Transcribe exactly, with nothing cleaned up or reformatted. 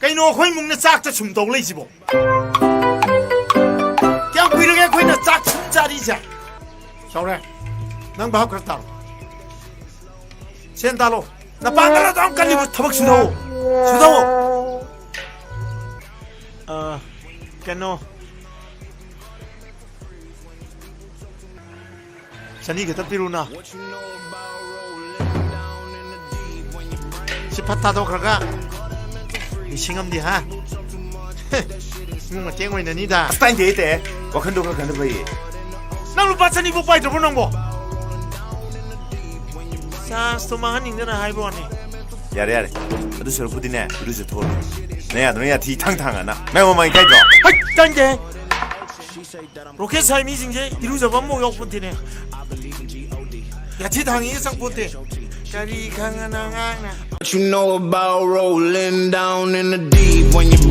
ꯀꯩꯅꯣ ꯑꯩꯈꯣꯏ ꯏꯃꯨꯡꯅ ꯆꯥꯛꯇ ꯁꯨꯝ ꯇꯧ ꯂꯩꯁꯤꯕꯣ? ꯀꯌꯥꯝ ꯀꯨꯏꯔꯒꯦ ꯑꯩꯈꯣꯏꯅ ꯆꯥꯛ ꯁꯨꯝ ꯆꯥꯔꯤꯁꯦ? ꯆꯥꯎꯔꯦ, ꯅꯪ ꯚꯥꯞ ꯈꯔ ꯇꯥꯔꯣ꯫ ꯁꯦꯟ ꯇꯥꯜꯂꯣ꯫ ꯅꯄꯥꯡꯒꯜ ꯑꯗꯨ ꯌꯥꯝ ꯀꯜꯂꯤꯕ, ꯊꯕꯛ ꯁꯨꯊꯧ꯫ ꯁꯨꯊꯧ꯫ ꯑ, ꯀꯩꯅꯣ, ꯆꯅꯤ ꯈꯛꯇ ꯄꯤꯔꯨꯅ꯫ ꯁꯤ ꯐꯠ ꯊꯥꯗꯣꯛꯈ꯭ꯔꯒ ꯂꯤꯁꯤꯡ ꯑꯃꯗꯤ, ꯍꯥ? ꯏꯃꯨꯡ ꯃꯇꯦꯡ ꯑꯣꯏꯅꯅꯤꯗ꯫ ꯑꯁ, ꯇꯥꯏꯟꯗꯦ, ꯇꯦ꯫ ꯋꯥꯈꯟꯗꯣ ꯈꯔ ꯈꯟꯊꯕ ꯐꯩꯌꯦ꯫ ꯅꯪ ꯂꯨꯄꯥ ꯆꯅꯤꯐꯥꯎ ꯄꯥꯏꯗ꯭ꯔꯕꯣ ꯅꯪꯕꯣ? ꯆꯥꯟꯁꯇꯣ ꯃꯥꯡꯍꯟꯅꯤꯡꯗꯅ ꯍꯥꯏꯕ ꯋꯥꯅꯤ꯫ ꯌꯥꯔꯦ, ꯌꯥꯔꯦ꯫ ꯑꯗꯨ ꯁꯔꯨꯛꯄꯨꯗꯤꯅꯦ, ꯏꯔꯨꯖꯊꯣꯛꯑꯣ꯫ ꯅꯌꯥꯗꯣ ꯅꯌꯥ ꯊꯤ ꯊꯥꯡ ꯊꯥꯡꯉꯅ꯫ ꯃꯥꯏ ꯃꯃꯥꯡ ꯏꯀꯥꯏꯗ꯭ꯔꯣ? ꯍꯩꯠ, ꯇꯥꯏꯟꯗꯦ꯫ ꯔꯣꯀꯦꯠ ꯁꯥꯏ ꯃꯤꯁꯤꯡꯁꯦ ꯏꯔꯨꯖꯕ ꯑꯃꯐꯥꯎ ꯌꯥꯎꯄꯣꯟꯇꯦꯅꯦ꯫ ꯌꯥꯊꯤ ꯊꯥꯡꯉꯤꯒ ꯆꯪꯄꯣꯟꯇꯦ꯫ ꯀꯔꯤ ꯈꯪꯉꯅ ꯑꯉꯥꯡꯅ? What you know about rolling down in the deep when you